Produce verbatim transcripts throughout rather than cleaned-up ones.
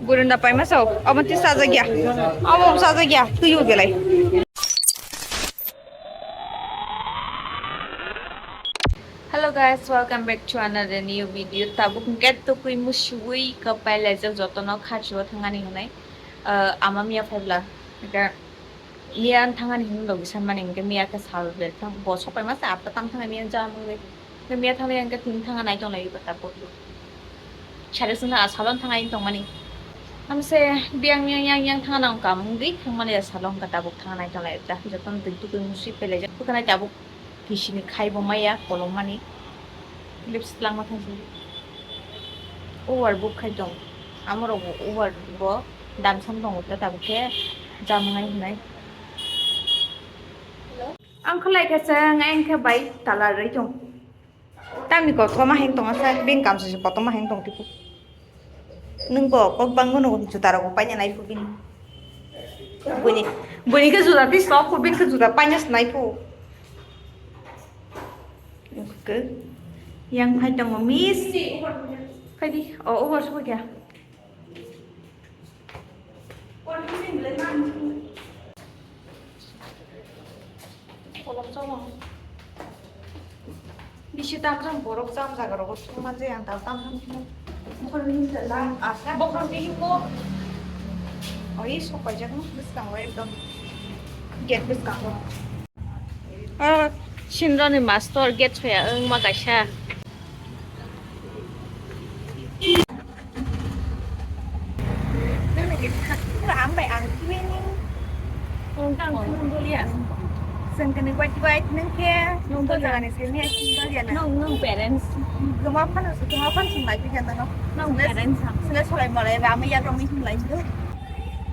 Burunda paima sao, amo ti sajagya, amo sajagya, tuyu belai. Hello guys, welcome back to another new video. Tabuk hwnkhe tukui musuwi kwpai laijak jotono khachibo thangani hwnwi. Ah, ama miya phaibla hwnkhe miya thangani hwnwi logi sanmani hwnkhe miya khe sal bel thang bo sopai masa atta tam thangani miya jamani. Hwnkhe miya thangani hwnkhe thwng thangani tonglaio tabuk. Sari suna salon thangani tongmani. Hamse biyang yang yang yang thangana wngkha, mungwi thangmani salon wngkha tabuk thangani tonglai ta. Jotono twi tukui musuwi pelaijak. Bwkhwnai tabuk kisini khai bo maya kolomani. Lipstick langma thangsi. Over book khai tong. Amorok bo over bo damsam tongo ta tabuk khe jamnai hinai. Ang khlai khe chwng ang khe bai tala rwi tong. Tamni kothoma heng tong asa, bini kamsa se kothoma heng tong tipo. Nung bo kok bangma no juta rok paina nai phu bini. Bini, bini khe juta ti sok phu, bini khe juta paina se nai phu. Ke yang phai tongo miss. Phai di, o, o, so kya? Kolom chama. Bisi tamjang borok cham jaga rogo sung manje ang tal tamjang kino. Bokhorok ni hingo. Oi sok paijak no bwskango ekdom. Gate bwskango. Ah, Sindroni master gate soya wngma kaisa. Ang bai ang kiwini. Ang kang kung dolia. Sengkene white white nengke. Nung dolia. Jagani sini sing dolia na. Nung, nung parents. Gema pan, gema pan sing lai pijan na no. Nung parents. Sini solai malai rami ya kami sing lai do.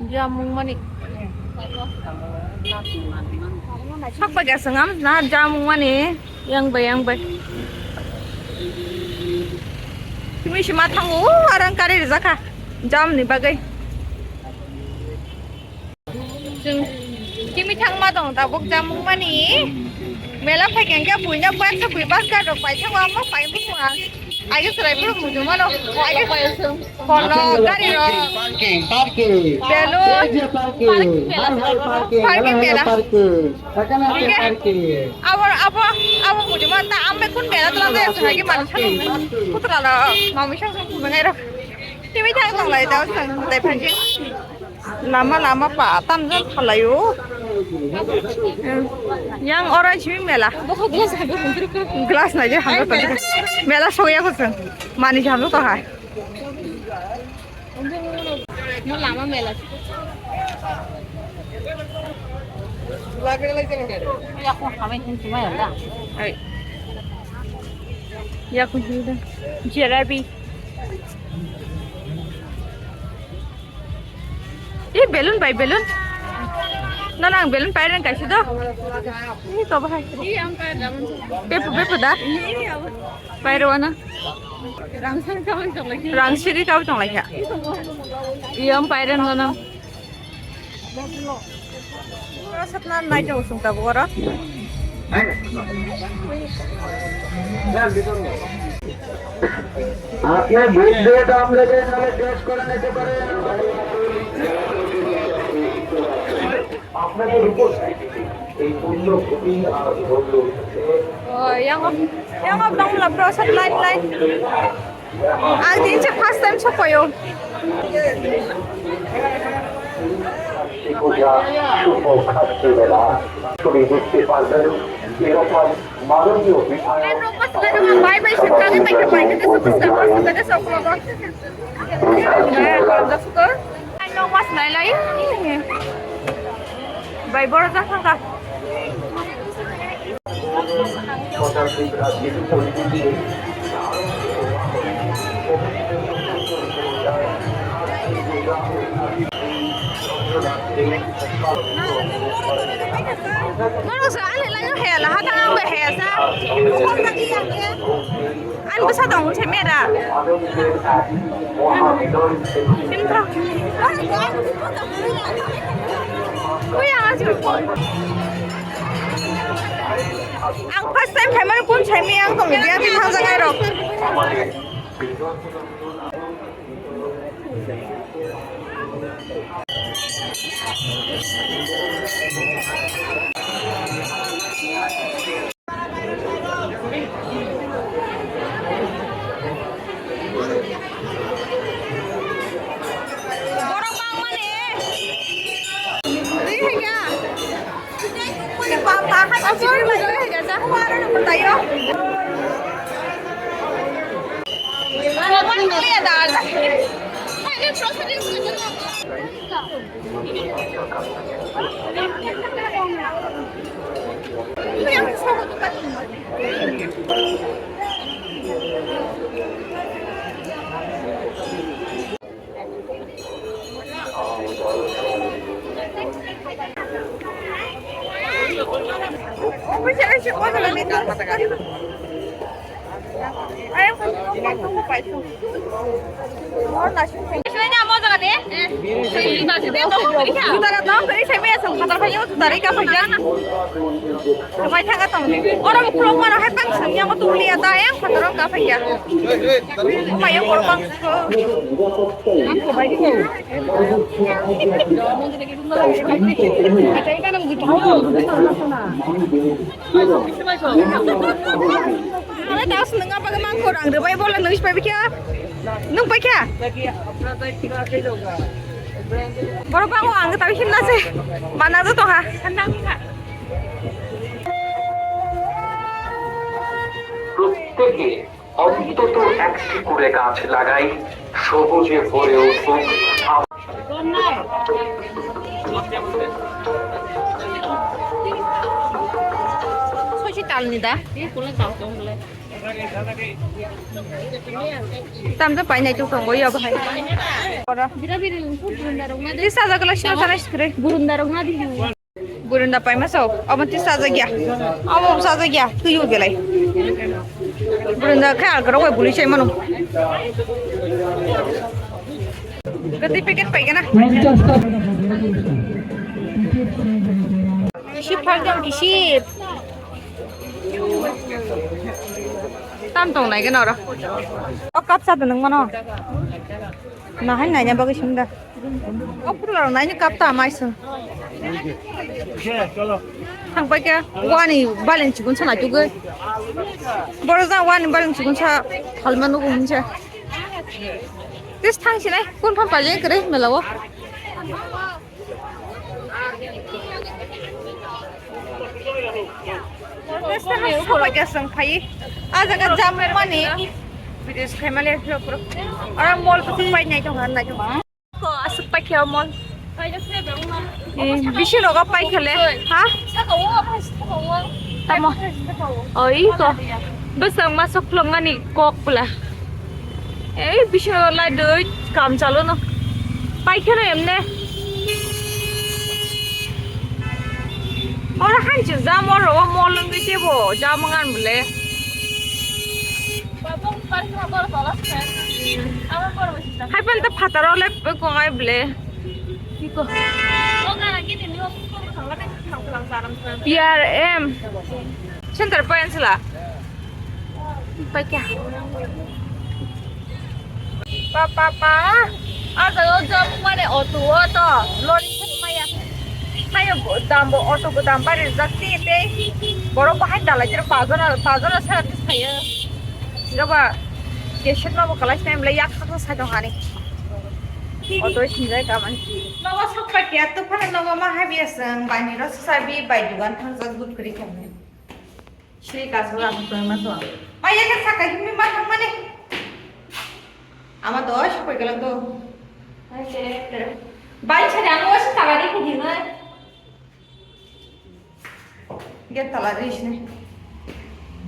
Jamung mani. Sakpa gasa ngam na jamung mani. Yang bai, yang bai. Kimi si ma thango, o arang kari rijak kha. Jam ni bagwi. Chwng kimi thangma tong tabuk jamung mani. Mela phai khe hwnkhe buino baksa bui baksa rok pai thango, amo pai bukung ang. Aige chwrai phuru muchung mano. Aige kono gari rok. Parking, parking. Belun. Parking mela. Abo, abo, abo muchung mano ta ambe kun mela tla de sahagi manu sanu. Kutra lo mami sang sang kumengai rok. Timi thang tong lai ta sang tai phai. Lama lama pa tamjak phalaio. Yang oro simi mela. Glass nai je hamjak tong. Mela soya ko chwng. Mani hamjak tong hai. No lama mela. Yakung hamai hin sima ya da. Ai. Yakung hin da. Jalebi. Eh, balloon bai balloon. Na nang balloon pai rang kaisa do. Ini to bahai. Iya, ang pai daman. Bepu bepu da. Iya, iya. Pai rwana. Rang siri kau tong lai kha. Rang siri kau tong lai kha. Iya, ang pai rang na. Satna nai jong sung tabuk oro. আপনি বিল দিয়ে দাম নেবেন, নাহলে ক্যাশ করে নিতে পারেন। আপনাদের উপস্থিতিতে এই পুণ্য ভূমি আর ধন্য ক্ষেত্রে Oh, yang, yang abang la bro sat lain lain. Ang din sa first time sa koyo. পূজা শুভ খাদ্য মেলা তুমি দেখতে পারবেন এরকম মাননীয় বিধায়ক। Bye bye, sir. Kami tayo, bye. Kita sa first time, sa first time. Ano mas laylay? Bay bora ja thangka. Norok sa ani lai no hela ha tang ang bai hela sa. Ani bwsa tong se mera. Ui ang asu. Ang first time phaimani kun saimi ang tong dia bi thang jagai rok. Borok bangmani. Twi hai kha. Twi hai kha. Ale ta swngna bagwi mang khorang rwbai bola nung pai kha. Nung pai kha. Borok bango ang tawi himna se. Mana do to ha. প্রত্যেকে অন্তত একটি করে গাছ লাগাই, সবুজে ভরে উঠুক। Sosi talni da? Tamta painai tuk tongo ya bahai. Ora. Tisa jaga la sino tanai sikre. Burunda rok na di. Burunda paima sao, omo twi sajak ya. Omo sajak ya, twi o belai. Burunda khe algarok bai bului sai mano. Gati packet pai gana. Kisip phal jang kisip. Tam tong nai gana oro. O cup sa nang mano. Nahai naina bagwi sung da. O putla rok naina cup ta mai sung. Thang pai khe wani baleng chikon sa nai tugwi. Boro jang wani baleng chikon sa phalma nugo hinsa. Tis thang sinai kun phan paljeng kwrwi mela o. Sobai khe chwng phai. A jaga jamani. Video se khaimani phiyok phiyok. Oro mall bwswk pai nai tong, nai tong. Ko aswk pai khe o mall. Eh, bisi rogo pai khale. Ha? Tamo. Oi ko. Bwswk ma sok phlwngmani kok bwla. Ei, bisingo lai doi kam chalo no. Pai kheno emne. Oro hanchi jam oro o mall wngwi tebo jam ngan bole. Hai pan ta phataro le kongai bole. Iko. P R M. Center point sila. Paikha. Pa, pa, pa. Ah, jaga o jab mane auto o to lori thang maya. Hayo bo dam bo auto bo dam bari jak ti tei. Borok bahai dalai jero pajona, pajona sara tis khayo. Jaba keset ma bo kalai sna emle yak kha sai tong ani. Auto sinjai kamani. Nogo sok paikha, tuphano nogo ma habi aswng, bai ni ro sabi, bai dugan thang jak but kri khamne. Sri kaso rang tong ma to. Pai ya ka saka himni ma thang mani. Ama dos koi galang to. Bai chari ang os tala di khidi nai. Get tala di sini.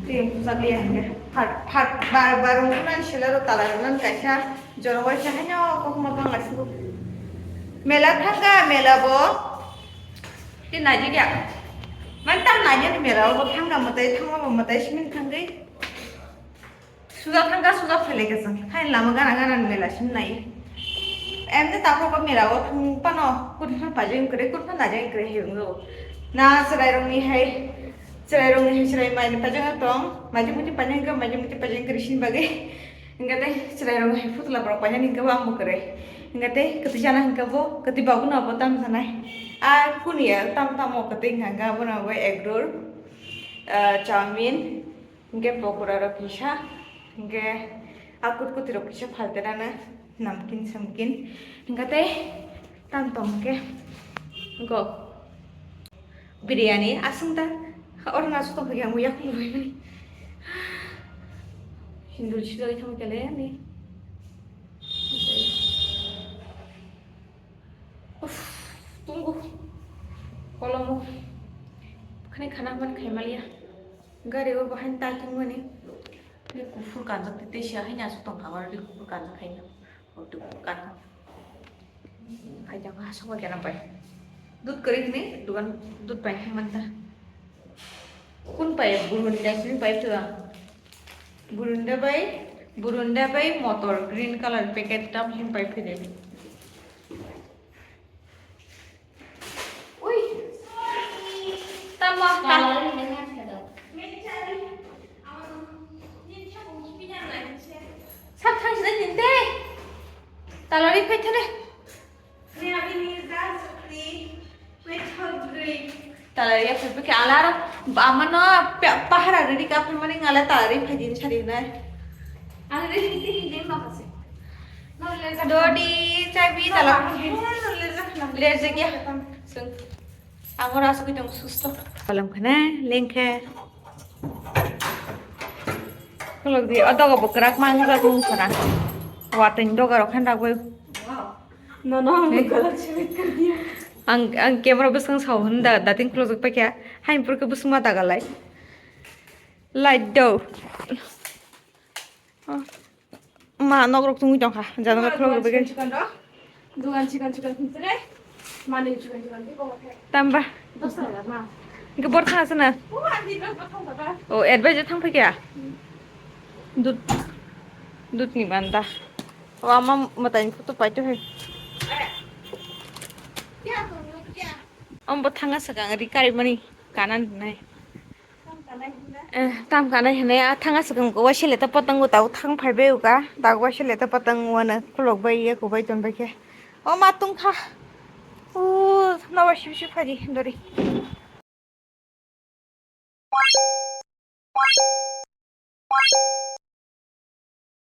Tim pusa di ang. Phat phat bar bar ungkunan sila ro tala nan kaisa. Joro wai sa hanyo kok ma bang la suru. Mela thangka mela bo. Tin naijik ya. Man tam nanya ni mela o thangna matai thangma matai simin thangwi. Suja thangka suja phele ka jang. Hai lama gana gana ni mela sim nai. Em ne tapo ko mela o thang pano kun pha pajeng kre kun pha najeng kre he ngo. Na serai rong ni hai serai rong ni hai serai mai ni pajeng tong. Majeng muti pajeng ka majeng muti pajeng kre sin bage. Hingkha tei chwrairok hai phutla borok paina hingkha bo ang bo kwrwi. Hingkha tei kwtwi chana hingkha bo kwtwi ba bono bo tam sanai. A kuni ya tam tamo kwtwi hingkha hingkha bono bo egg roll, ah, chowmin, hingkhe pokora rok kisa, hingkhe a kut kut rok kisa phalterana namkin samkin. Hingkha tei tam tong khe go. Biryani aswng ta oro nasu tong phai ang yakung bai mani. Hindu chida thang kele ani. Uff, tunggu. Kolomo. Khani khana man khai malia. Gari o bahan ta thang mani. Ni kufur kanjak te te sia hai nasu tong kha oro ni kufur kanjak khai na. Oro kufur kanjak. Ai jang ha sokma kena pai. Dud kwrwi hwnwi dugan dud pai hwnwi manta. Kun pai burunda sini pai tu ang. Burunda bai, burunda bai motor green color packet tam hwn pai phede. Ui. Tamo ka. Sab thang sini tinte. Talari phai thane. Talari ya phai ke alar amano pahara riri ka phai mani ngala talari phai din sari nai. Ang riri tin din no kasi. Dodi chabi tala. Lerjek ya. Sung. Ang ora asuk itong susto. Kolom khana lengkhe. Kolok di odogo bokrak mang jak nung khana. Watin doga rok khan ragoi. No, no, हम गलत सिलेक्ट कर दिया। Ang ang camera bwskang sao hwn da dating close up paikha. Hain purke bwsma daga lai. Light do. Ma nok rok tungwi tongkha. Jana rok khulok rok begin. Dugan chikan chikan hintre. Mani chikan chikan di ko. Tamba. Dos ta ma. Ke bor thang asana. O andi dos thang ta. O advice thang paikha. Dut dut ni banda. O ama matai photo paito hai. Om bo thanga sakang ri kari mani kanan nai. Eh, tam kanai hinai a thanga sakang ko waisile ta patang go tau thang phai bai uka ta waisile ta patang wana khulok bai ye ko bai ton bai khe. O ma tung kha. U nawa sip sip phaji dori.